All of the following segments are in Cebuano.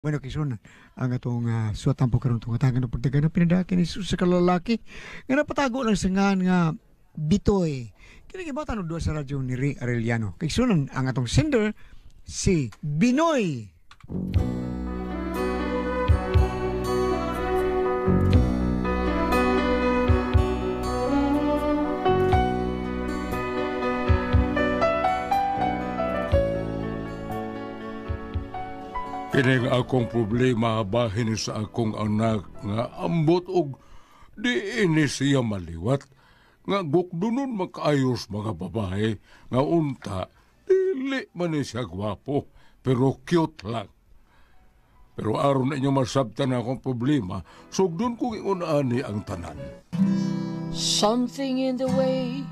Bueno, Quezon, ang atong suwatan po karon itong hatagan ng pagdagan ng pinadaki ni Jesus sa kalalaki nga napatago lang sa ngan nga Bitoy. Kini gibatan og duha sa radyo ni Ray Arellano. Quezon, ang atong sender si Binoy. Kining akong problema bahin sa akong anak nga ambot og di ini siya maliwat nga gukdunon makaayos mga babae nga unta dili man ni siya gwapo pero cute lang. Pero aron inyo masabtan akong problema, sugdon kong ingon-ani ang tanan. Something in the way,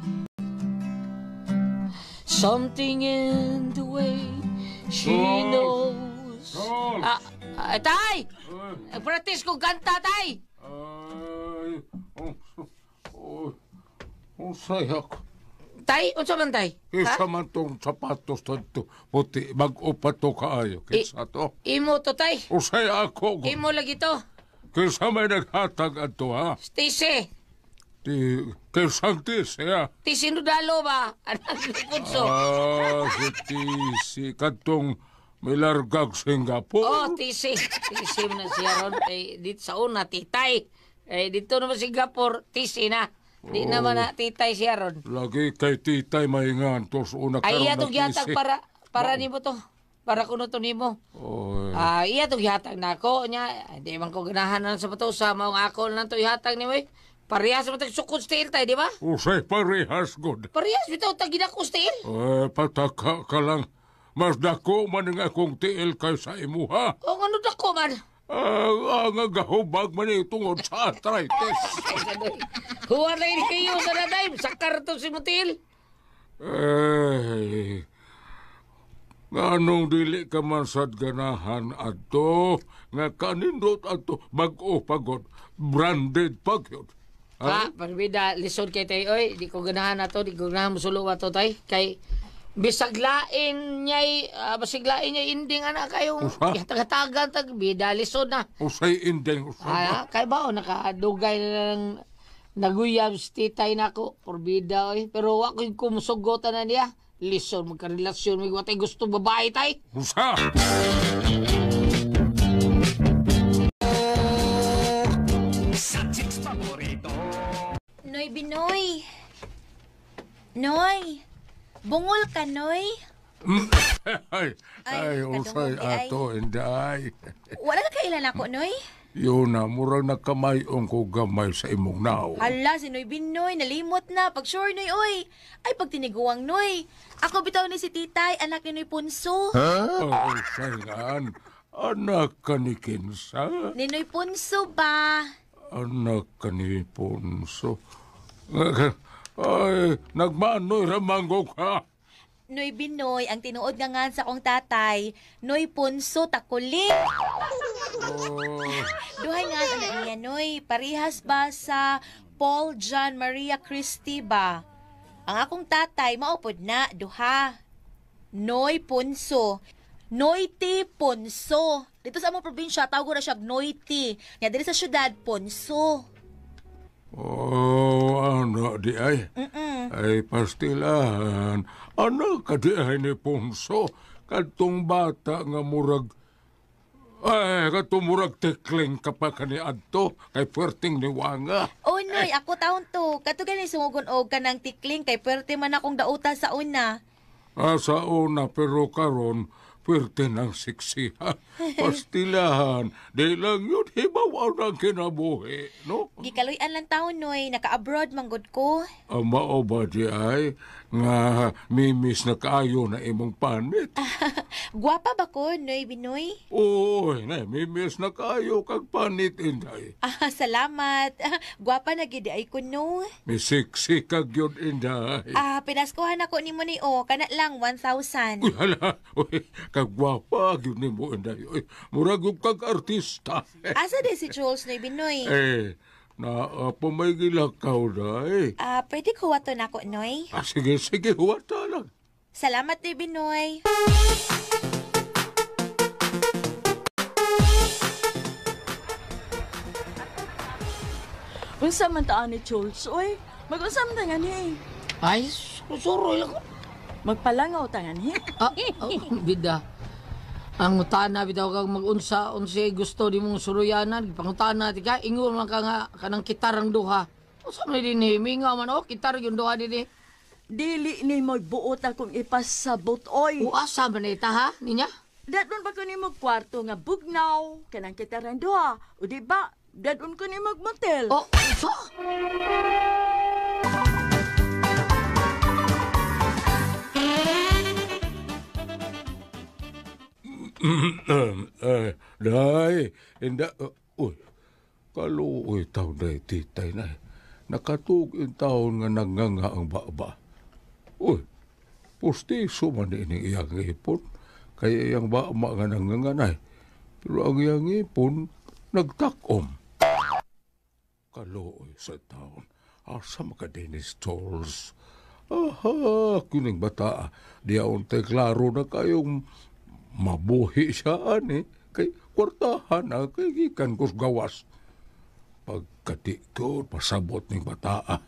something in the way she knows. Ah, tay! Practice ko kanta, tay! Ay, oh, saya ko. Tay, unsa man, tay? Isa man tong sapatos to, puti, mag-o pa to kaayo. Kinsa to? Imo to, tay. Usay ako. Imo lagi to. Kinsa may naghatag ato, ha? Tise. Kinsang tise, ha? Tise Nudalo ba? Anak ni Punso. Ah, si Tise. Katong may largag Singapore. Oh, Tise. Tise na siya ron. Eh, dito sa una, titay. Eh, dito naman Singapore, Tise na. Di naman na titay siya ron. Lagi kay titay maingan. Tos una karon Ay, iya na itong gihatag Tise. para nimo to. Para kuno to nimo. Oy. Ah, iya itong gihatag na ako. Nya, di man ko ganahan na sa patusa. Maong ako lang to ihatag nimo eh. Parehas mo tag sukod steel tay, di ba? Usay parehas god. Parehas bitaw tag ginako steel. Eh, pataka ka lang. Mas dako man ang akong tiil kaysa imuha. O ano dako man? Ang gahubag man eh, tungod sa arthritis. Huwa na yun kayo sa naday. Sakar to si Mutil. Eh, nganong dili ka man sad ganahan adto, nga kanindot adto, bag-o pagod, branded pagyod. Ah, parbida, lisod kay tay. Oy, di ko ganahan ato, di ko ganahan musulo ato tay. Kay bisaglain niya'y, basiglain niya'y inding anak kayong hatag-hatagan tag bida, lisod na. Usay inding, usay. Ah, kay ba, nakadugay na ng naguyab si titay na ako, porbida, oy. Pero wa ko'y kumusugotan na niya. Lisod, magkarelasyon, may watay gusto babae, tay. Usa! Noy Binoy! Noy! Bungol ka, Noy? Ay, ay, usay ato, inday. Wala ka kailan ako, Noy? Yun na, murang nakamayong ko gamay sa imong nao. Hala, si Noy Binoy, nalimot na. Pag sure, Noy, oy. Ay, pag tiniguang, Noy. Ako bitaw ni si Titay, anak ni Noy Punso. Huh? Usay ngaan. Anak ka ni Kinsa? Ni Noy Punso ba? Anak ka ni Punso. Ay, nagmanoy ramanggo ka. Noy Binoy, ang tinuod nga nga sa akong tatay, Noy Punso takulit. Oh. Duhay nga na niya, Noy. Parihas ba sa Paul John Maria Christie ba? Ang akong tatay, maupod na, duha. Noy Punso. Noy T. Punso. Dito sa among probinsya, tawag na siya Noy T. Nga dito sa syudad, Punso. Oh, ano di ay? Mm-mm. Ay, pastilan. Ano ka di ay ni Punso? Katong bata nga murag... Ay, katong murag tikling ka pa kani adto kay puwerteng niwanga. Oh, Noy, ako taon to. Kato gani sungugon-og ka ng tikling kay puwerte man akong dauta sa una. Ah, sa una, pero karon puwerte ng siksi. Pastilahan, di lang yun hibaw ang kinabuhi, no? Gikaluy-an lang taon, Noy. Naka-abroad, manggod ko. Mao ba di ay nga mimis na kaayo na imong panit? Gwapa ba ko, Noy Binoy? Oo, na, mimis na kaayo kag panit, inday. Ah, salamat. Gwapa na gid ay ko, no? Misiksi kag yun, inday. Ah, pinaskuhan ako ni mo ni o. Kana lang, 1,000. Uy, hala, uy, kagwapa gyud nimo, inday. Uy, murag yung kag artista. Asa di si Jules, Noy Binoy? Eh, na pumaygilakaw na eh. Ah, pwede ko wato na ako, Noy? Ah, sige, sige, huwata lang. Salamat, Noy Binoy. Unsa man taan ni Charles, oy? Mag-unsa man tangan he? Ay, suroy lang ko. Magpalangaw tangan he? Ah, oh, bida. Ang utana bitaw kag magunsa unsay gusto di mong suruyanan, pangutana ti ka ingon man ka nga kanang kitarang duha. Unsa man dinhi mingaw man oh kitar yung duha dinhi. Dili ni mo buot akong ipasabot, oy. O asa man ita ha ninya? Dadon ba ko nimo kwarto nga bugnaw, kanang kitarang duha? O di ba, dadon ko nimo motel. Oh, unsa? Day, inda, uy, kaluoy taon day, titay na. Nakatug in taon nga nanganga ang baba. Uy, pustiso man ini iyang ipon. Kaya iyang baba nga nanganganay. Pero ang iyang ipon, nagtakom. Kaluoy sa taon. Asa maka Dennis Charles. Aha, kining bata. Di untay klaro na kayong mabuhi siya ani. Kay kwartahan na kay gikan kos gawas. Pagkati ko, pasabot ning bata.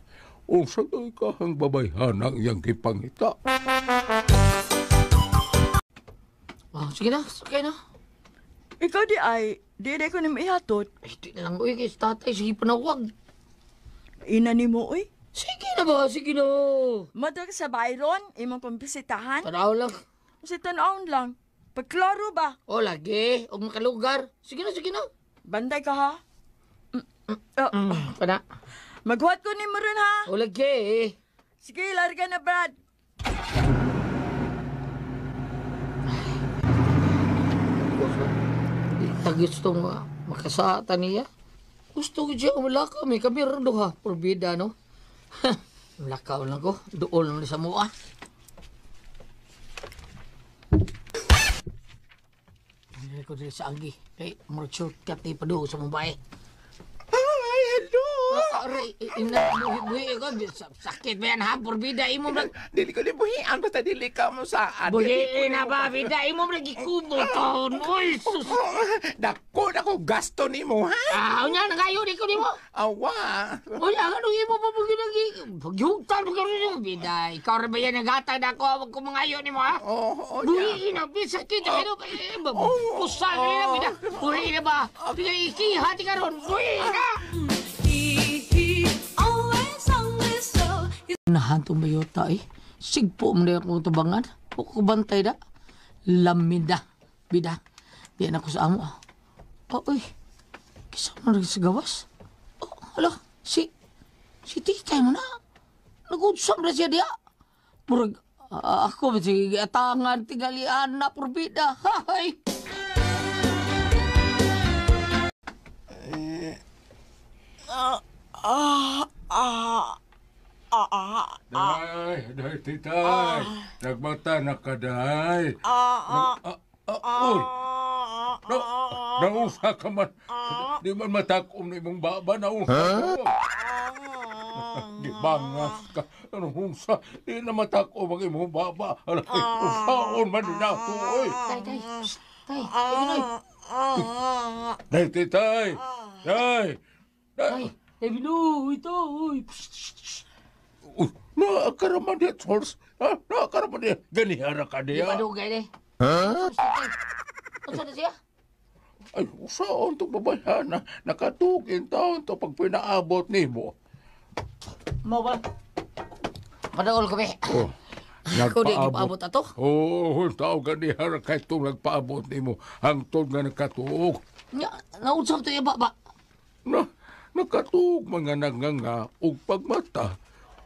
Unsa to'y kahang babayhan ang iyang gipangita. Oh, sige na, sakay na. Ikaw di ay, di di ko nimo ihatod. Ay, di na lang uy kay tatay sige panawag. Ina nimo, oy. Sige na ba, sige na. Madag sa Byron, imong kong bisitahan. Tanaw lang. Sa tanawon lang. Pagklaro ba? O lagi, og makalugar. Sige na, sige na. Banday ka ha? Pana. Maghuwat ko nimo ron ha. O lagi. Sige, larga na Brad. Ta gusto nga makasata niya. Gusto ko siya umalakaw. May kami ron duha. Porbida, no? Malakaw lang ko. Doon lang sa mua. Hindi ko dili sa agi. Kay, murag shortcut ni pa doon sa Mumbai. Hi, hello! Aray, ina, buhi, buhi ko. Sakit ba yan ha? Porbida, imo na. Dili ko libuhian, basta dili ka mo saan. Buhi na ba, bida? Imo na gikubo taon. Uy, sus. Dako, dako, gasto nimo, ha? Ah, unya, nangayo, di ko nimo. Awa. Unya, ano imo pa pag ginagi? Pagyugtan mo karon bida. Ikaw rin ba yan naghatag na ako? Huwag ko mangayo nimo, ha? Oh, oh, Buhi na, bisa kita. Ano, pusal na, bida. Buhi na ba? Bida, ikiha, ti karon. Buhi na! Nahantong bayota eh. Sigpo mo na akong tubangan. O kubantay da. Lamin da. Bida. Di na ko sa amo. Oh, uy. Kisa mo rin sa gawas. Oh, hala. Si titay mo na. Nag-unsam na siya diya. Murag, ako, sige, atangan, tingalian na, porbida. Hay! Day, day, titay. Nagmata na ka, day. Uy. Nausa ka man. Di man matakom na imong baba, nausa ka. Di bangas ka. Anong unsa? Di na matakom ang imong baba. Alay, unsaon man din ako, oy. Tay, tay. Shh, tay. Tay, tay. Day, titay. Day. Day. Tay, tay, binu, ito, uy. Shh, shh, shh. Uy, naakaraman diya, Charles. Ha? Naakaraman diya. Ganihara ka Di diya. ba dugay, day? Huh? Unsa na siya? Ay, usaon to babayhana. Nakatugin taon to pag pinaabot nimo. Mo ba? Padaol ko, be. Oh, Ako di gipaabot ato. Oo, oh, tao ganihara kay itong nagpaabot nimo. Hangtod nga nakatuog. Nya, nausap to iya ba ba? Na, nakatuog mga nanganga og pagmata.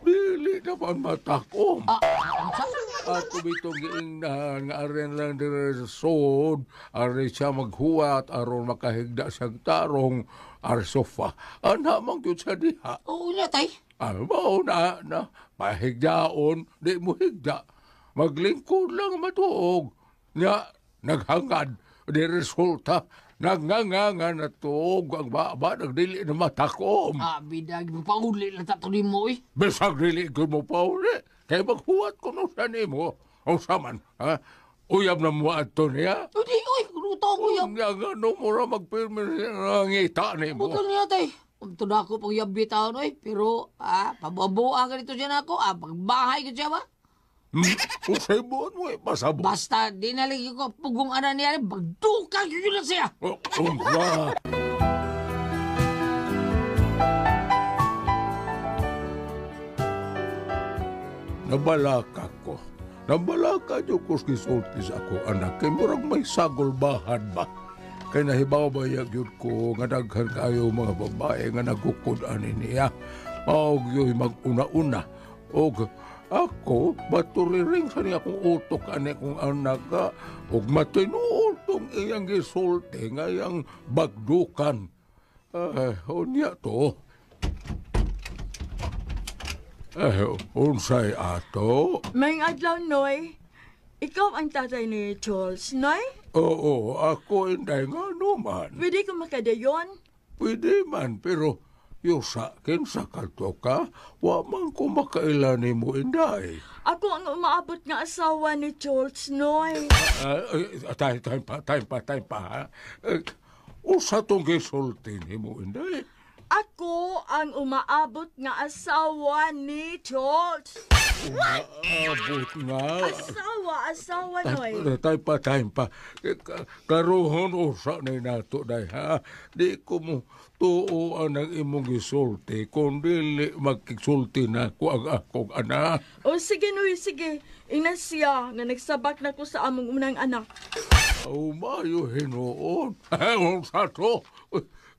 Dili naman matakom. Ah, unsa? Ato bitong giingnan nga aren lang dire sa sod, are siya maghuwat aron makahigda siyang tarong ar sofa. Ana man gyud sa diha. Oo nya, tay. Ah, mao na na pahigdaon, di mo higda. Maglingkod lang matuog. Nya naghangad di resulta nagnganga nga natuog ang baba nagdili na matakom. Ah, bida, pauli lang ta to nimo, eh. Bisag dili ko mo pauli. Kay maghuwat ko no sa nimo. O saman, ha? Uyab na mo adto niya. Uy, di, uy, ruto ko yan. Unya nga no mo ra magpirmi nga ngita nimo. Putol niya, tay. Pagtuna ako pang yabi taon, oy. Pero, pabuabuan ka dito siya na ako. Pagbahay ko siya ba? Usay buot mo, pasabot. Basta, di na lagi ko pugong ana niya. Bagdukan yun na siya. Unsa? Nabalaka ko. Nabalaka niyo ko gisulti sa ako, anak. Kay murag may sagolbahan ba? Kay nahibaw ba yun ko nga daghan kayo mga babae nga nagukod ani niya. Maog yo'y mag-una-una. Og ako, baturiring sa niya akong utok ani akong anak. Og matinuod tong iyang gisulti nga iyang bagdukan. Unya to. Unsay ato? May adlaw, Noy. Ikaw ang tatay ni Charles, Noy? Oo, ako inday nga naman. Pwede ko makadayon? Pwede man, pero yusa kinsa kadto ka, wa man ko makaila nimo inday. Ako ang umaabot nga asawa ni Charles, Noy. Time pa, ha? Usa tong gisulti nimo inday. Ako ang umaabot nga asawa ni Charles. Umaabot nga. Asawa, Noy. Time pa. Karuhon usa na nato day, ha? Di ko mo tuoan ang imong gisulti, kung dili magkisulti na ko ang akong anak. O sige, Noy, sige. Ina siya nga nagsabak na ko sa among unang anak. Umayo hinuon. Unsa to?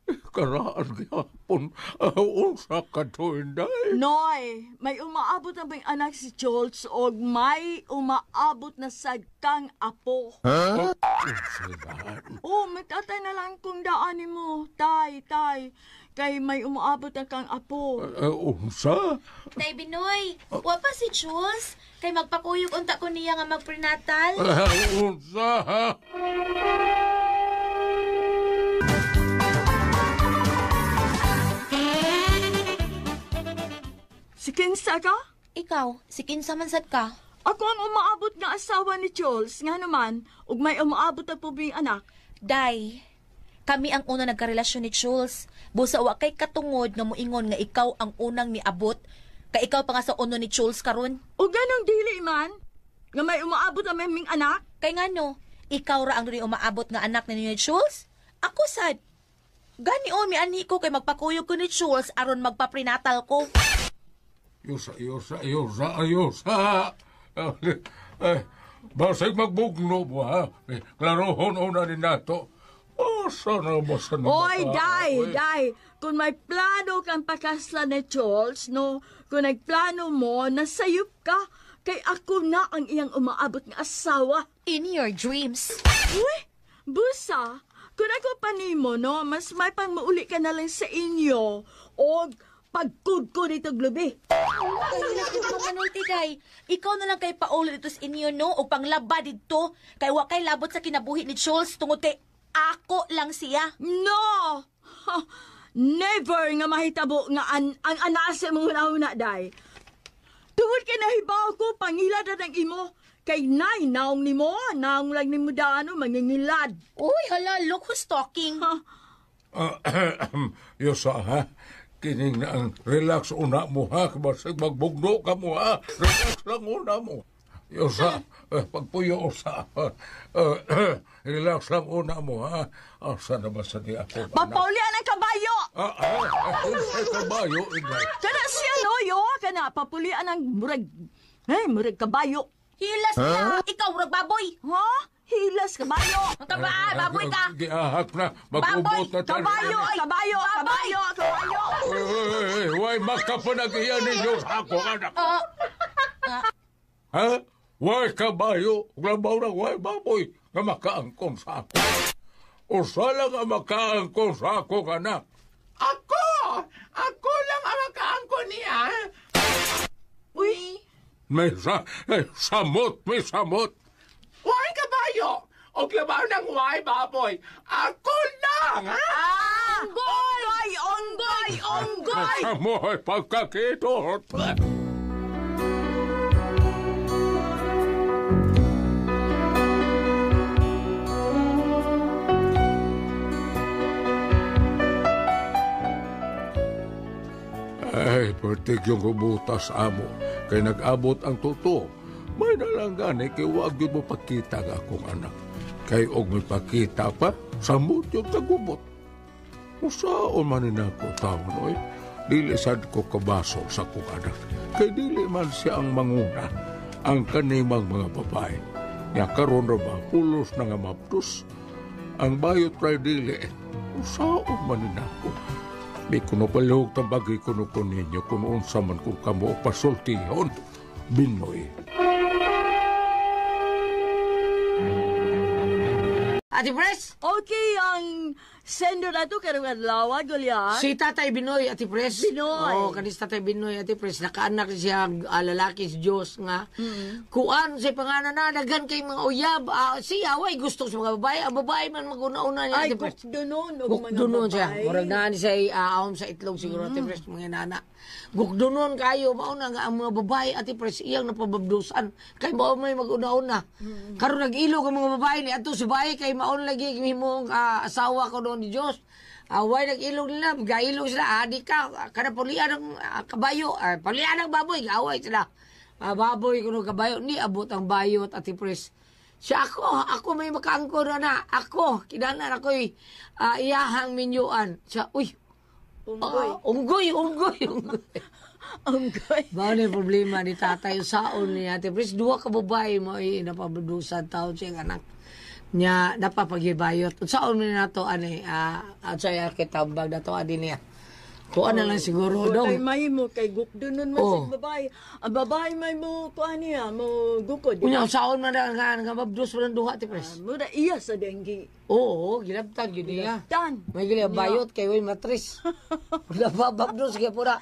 Karaan gyapon. Unsa ka to, inday? Noy, may umaabot na bang anak si Charles o may umaabot na sagkang apo? Huh? Unsa daan? Oh, magtatay na lang kung daan mo. Tay. Kay may umaabot na kang apo. Unsa? Tay Binoy, wa pa si Jules. Kay magpakuyog unta ko niya nga magprenatal. Unsa? Ha? Si Kinsa ka? Ikaw, si Kinsa man sad ka. Ako ang umaabot nga asawa ni Charles. Nga naman, ug may umaabot na pubing anak. Day, kami ang una nagkarelasyon ni Charles. Busa wa kay katungod nga moingon nga ikaw ang unang niabot. Kay ikaw pa nga sa uno ni Charles karon. O ganong dili man, nga may umaabot na may ming anak? Kay ngano, ikaw ra ang dunay umaabot nga anak ni Charles? Ako sad. Gani o, miani ko kay magpakuyog ko ni Charles aron magpaprenatal ko. Yusa. Basig magbugno mo, ha? Klarohon una ni nato. Asa na ba sa naman? Oy, day. Kung may plano kang pakasla ni Charles, no? Kung nagplano mo, nasayop ka. Kay ako na ang iyang umaabot nga asawa. In your dreams. Uy, busa. Kung ako pa nimo, no? Mas may pang mauli ka na lang sa inyo. O pagkudko nito glubi. Day. Ikaw na lang kay paulo dito sa inyo, no? O panglaba dito. Kay wa kay labot sa kinabuhi ni Charles tungod kay ako lang siya. No! Ha, never nga mahitabo nga ang anak sa imong huna-huna, day. Tungod kay nahibaw ko, pangilad na ng imo. Kay nay, naong nimo, naong lang nimo daano, mangingilad. Uy, hala, look who's talking. Ha? Yusa, ha? Kining na ang relax una mo, ha? Basig magbugno ka mo, ha? Relax lang una mo. Yusa, pagpuyo usa. Relax lang una mo, ha? Asa na ba sa di ako? Papaulian ang kabayo! Unsay kabayo, inday? Kana siya, no, yo? Kana, papulian ang murag... Eh, murag kabayo. Hilas na! Ikaw, murag baboy! Ha? Hilas kabayo! Ang taba, baboy ka! Giahak na, mag-ubot na tayo. Kabayo! Kabayo! Kabayo! Kabayo! Way, makapanag-iya ninyo sa ako, anak. Ha? Way kabayo, labaw na way baboy, nga makaangkon sa ako. Usa lang ang makaangkon sa ako, anak. Ako! Ako lang ang makaangkon niya. Uy! May samot, may samot. Way kabayo! O labaw ng way baboy. Ako lang, ha? Ah! Onggoy! Onggoy! Onggoy! Samoy pagkakito. Pertig yung hubutas amo kay nag-abot ang totoo. May nalang gani kay wag yun mo pakita ang akong anak. Kay og may pakita pa, samot yung kagubot. Usaon man ni nako taon, oy. Dili sad ko kabaso sa akong anak. Kay dili man siya ang manguna ang kanimang mga babae. Nya karon ra ba pulos na nga maptus. Ang bayot ray dili. Usaon man ni nako. Di ko no palihog tambagi ko no ko ninyo kung unsa man kung kamo pasultihon. Binoy. Ate Pres? Okay, ang sender na to karong adlaw, Goliath. Si Tatay Binoy, Ate Pres. Binoy. Oo, kanis Tatay Binoy, Ate Pres. Nakaanak siya, lalaki si Diyos nga. Kuan sa pangalan na, daghan kay mga uyab. Siya, way gusto sa mga babae. Ang babae man maguna-una niya, Ay, Ate Pres. gukdunon og mga Gukdunon siya. babae. Murag na ni siya aom sa itlog siguro, Ate Pres, mga nana. Gukdunon kayo, mauna nga ang mga babae, Ate Pres, iyang napababdusan. Kay mao may maguna-una. Karon nag-ilog ang mga babae ni ato sa bahay kay maon lagi himong asawa ko doon ni Diyos. Way nag-ilog nila, gailog sila, adi ka, kana pulian ang kabayo, pulian ang baboy, gaaway sila. Baboy kuno kabayo, ni abot ang bayot, Ate Pres. Siya ako may makaangkor na ako, kinahanglan ako'y iyahang minyuan. Siya, uy, Unggoy. Unggoy, unggoy, unggoy. Unggoy. Mao na yung problema ni tatay saon ni Ate Pres. Duha ka babae mo ay napabadusan taon siyang anak niya napapagibayot. Saon ni nato ani at sa kitambag nato ani niya. Kuan na lang siguro Kay dong. may mo kay gukdunon man Oh. sa babae. Ang babae may mo kuan niya, mo gukod. Unya saon man na nga nga mabdus man ang duha, Ate Pres. Mura iya sa denggi. Oo, gilabtan gyud niya. Tan. May gili ang bayot kay way matris. Nabababdos kay pura.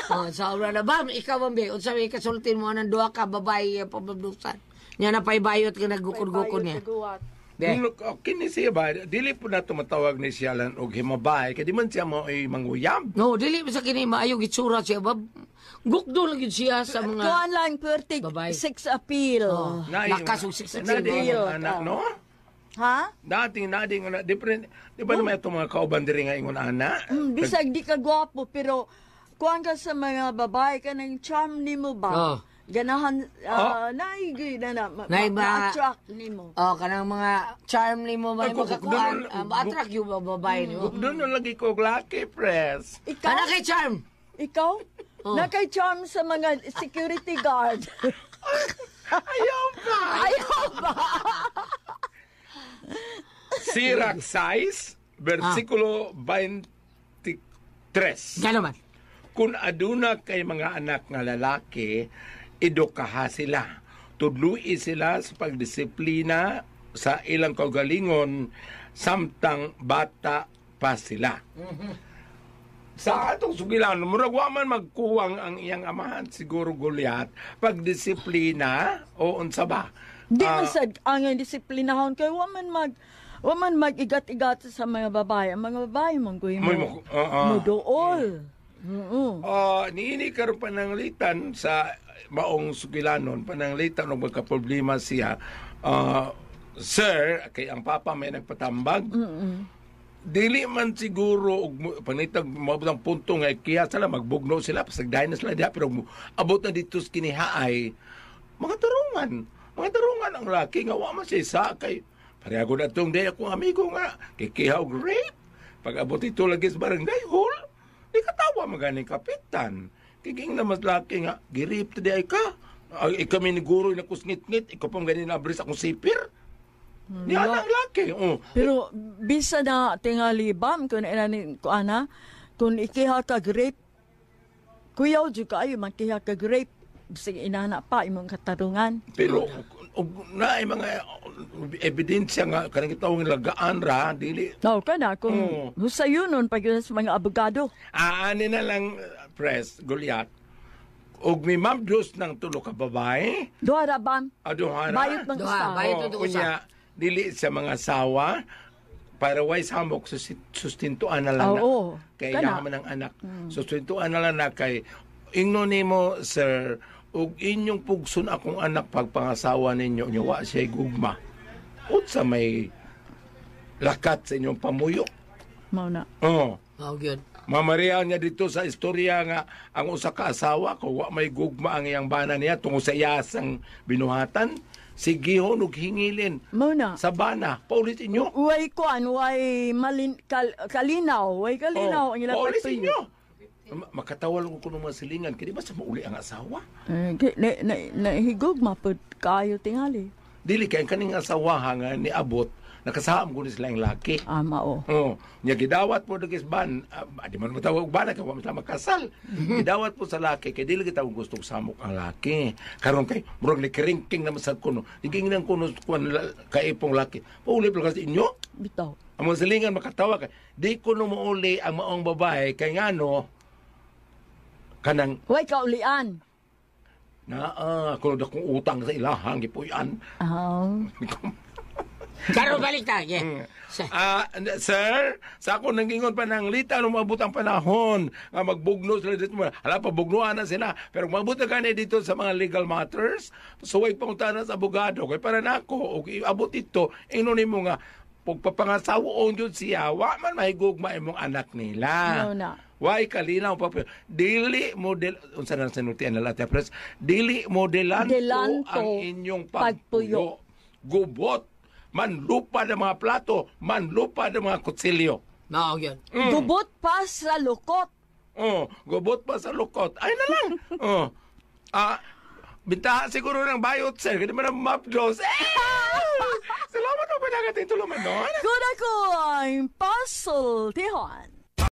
Oh, sa ura na ba ikaw ang be unsa may kasultin mo anang duha ka babae pababdusan. Nya na pay bayot ka naggukod-gukod niya. Be. Look, kini siya ba, dili po na tumatawag ni siya lang og himabay, kay di man siya mo ay manguyab. No, dili ba sa kini maayo gitsura siya bab. Gukdo lang gyud siya sa mga Kuan lang perfect Babae. sex appeal. Oh, lakas og sex Na appeal. di anak, no? Ha? Dating anak, different. Di ba naman itong mga kauban diri nga ingon ana? Bisag di ka gwapo pero kuan ka sa mga babae ka ng charm nimo ba? Oh. Ganahan naigi na na ma-attract nimo. Oh, kanang mga charm nimo ba Ay, mo kakuan, gukdo- ma-attract yung babae nimo. Doon na lagi ko og laki, pres. Ikaw? Ana kay charm. Ikaw? Oh. Na kay charm sa mga security guard. Ayaw ba? Ayaw ba? Sirach 6, versikulo 23. Gano man. Kung aduna kay mga anak nga lalaki, edukaha sila. Tudlui sila sa pagdisiplina sa ilang kaugalingon samtang bata pa sila. Sa atong sugilan, murag wa man magkuwang ang iyang amahan siguro Goliath pagdisiplina o unsa ba? Di man sad ang disiplinahon kay wa man mag-igat-igat sa mga babae. Ang mga babae man kuy mo. Oo. Mo dool. Oo. Niini karon pananglitan sa maong sugilanon, pananglitan og magka-problema siya. Sir, kay ang papa may nagpatambag. Dili man siguro og panitag moabot ang punto nga kiya sila magbugno sila pasagdayon na sila diha pero abot na dito sa kinihaay mga tarungan ang laki nga wa man siya isa kay pareha ko na itong day akong amigo nga kikiha og rape pag abot ito lagi sa barangay hall di katawa maganing kapitan kiging na mas laki nga girip di ay ka ay kami ni guro na kusngit-ngit ikaw pang ganin abris akong sipir. Ni anang laki oh. Pero bisa na tingali bam kun inani ko ana kun ikiha ka grape kuyaw jud kaayo makiha ka grape bisag inana pa imong katarungan. Pero og naay mga ebidensya nga kanang gitawag lagaan ra dili. No kana kung husayon nun pag yun sa mga abogado. Aani na lang press Goliath. Og mi mabdos ng tulo ka babae. Duha ra bam. Aduha na. Bayot ng Duha, usa. bayot. Oh, tulo usa. unya dili sa mga asawa para way samok sustintuan na lang na. Oo. Kay Kana. yaman ang anak. Sustintuan na lang na kay ingno nimo sir og inyong pugson akong anak pagpangasawa ninyo nya wa siya gugma. Unsa may lakat sa inyong pamuyo? Mao na. Oh. Mao gyud. Mamariya niya dito sa istorya nga ang usa ka asawa ko wa may gugma ang iyang bana niya tungo sa iyasang binuhatan, sigihon og hingilin Mao na. sa bana. Paulit inyo. Way kuan, way malin, kalinaw, way kalinaw ang ilang Oh, paulit pagtuyo. inyo. Makatawal ko kuno mga silingan kay di ba sa mauli ang asawa? Eh, na, higog mapud kayo tingali. Dili kay ang kaning asawa nga niabot, nakasaam ko ni sila ang laki. Ah, mao. Oh, nya gidawat po dagis ban, di man matawag ban kay wa man sila makasal. Gidawat po sa laki kay dili kita gusto samok ang laki. Karon kay murag ni kiringking naman sa kuno. Gingnan kuno kuan kaipong laki. Pauli pa kasi inyo. Bitaw. Ang mga silingan makatawa kay di ko no mauli ang maong babae kay ngano kanang Way kaulian. na kuno dakong utang sa ilahang gipuy-an. Ah. Karon balik ta. Yeah. Sir, sa ako nangingon pa ng lita nung maabot ang panahon nga magbugno sila dito. Hala pa, bugnuan na sila. Pero maabot na gani dito sa mga legal matters, suway pangutana sa abogado. Kay para nako, og iabot ito, ingnon nimo nga, pagpapangasawoon yun siya, wa man mahigugma imong anak nila. No, na. Way kalinaw pa. Dili model unsa na sinultian nila, Ate Pres? Dili modelanto Delanto ang inyong pagpuyo. pagpuyo. Gubot, manlupa ng mga plato, manlupa ng mga kutsilyo. Mao yun. Gubot pa sa lukot. Oh, gubot pa sa lukot. Ay na lang. Oh. Bintaha siguro ng bayot, sir. Kaya man ang mapdos. Eh! Salamat po pa nagating tuluman noon. Kuna ko ang pasultihan.